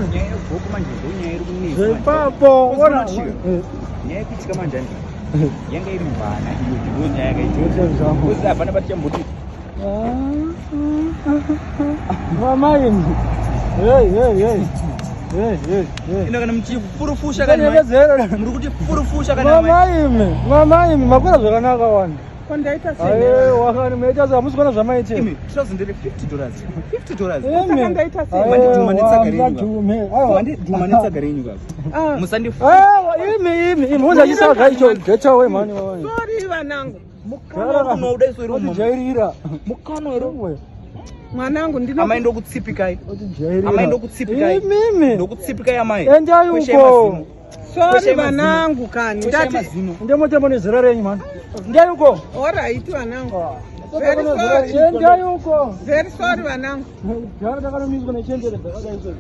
Nyaya yegoko manje ndonyaya iri kunetsa. Zvepapo ona. Nyaya yekuitika manje andi. Yanga iri mvana iyo ndiyo nyaya yakaitika. Because hapana patichamboti. Mama imi. Hey hey hey. Hey hey hey. Ino kana muchifurufusha kana muri kuti furufusha kana mama imi. Mama imi makura zvakanaka wani. Ko ndaita sei? Aiwa kana maita sei hamusi kuona zvamaita. Imi trousers ndere $50. $50. Saka ndaita sei? Mandidhuma netsaga renyu. Mandidhuma netsaga renyu kaka. Ah. Musandi Aiwa imi imi imi unza chisaga icho get away mani mani. Sorry vanangu. Mukano unoda iso iri Otijairira. Mukano iri. Mwanangu ndino Amai ndokutsipikai. Otijairira. Amai ndokutsipikai. Imi imi. Ndokutsipikai amai. Endai uko. Sorry vanangu kani. Ndati Ndemotembo nezera renyu mani. Endai uko. Alright vanangu. Very sorry. Endai uko. Very sorry vanangu. Gara takanomiswa nechembere dzakadai so.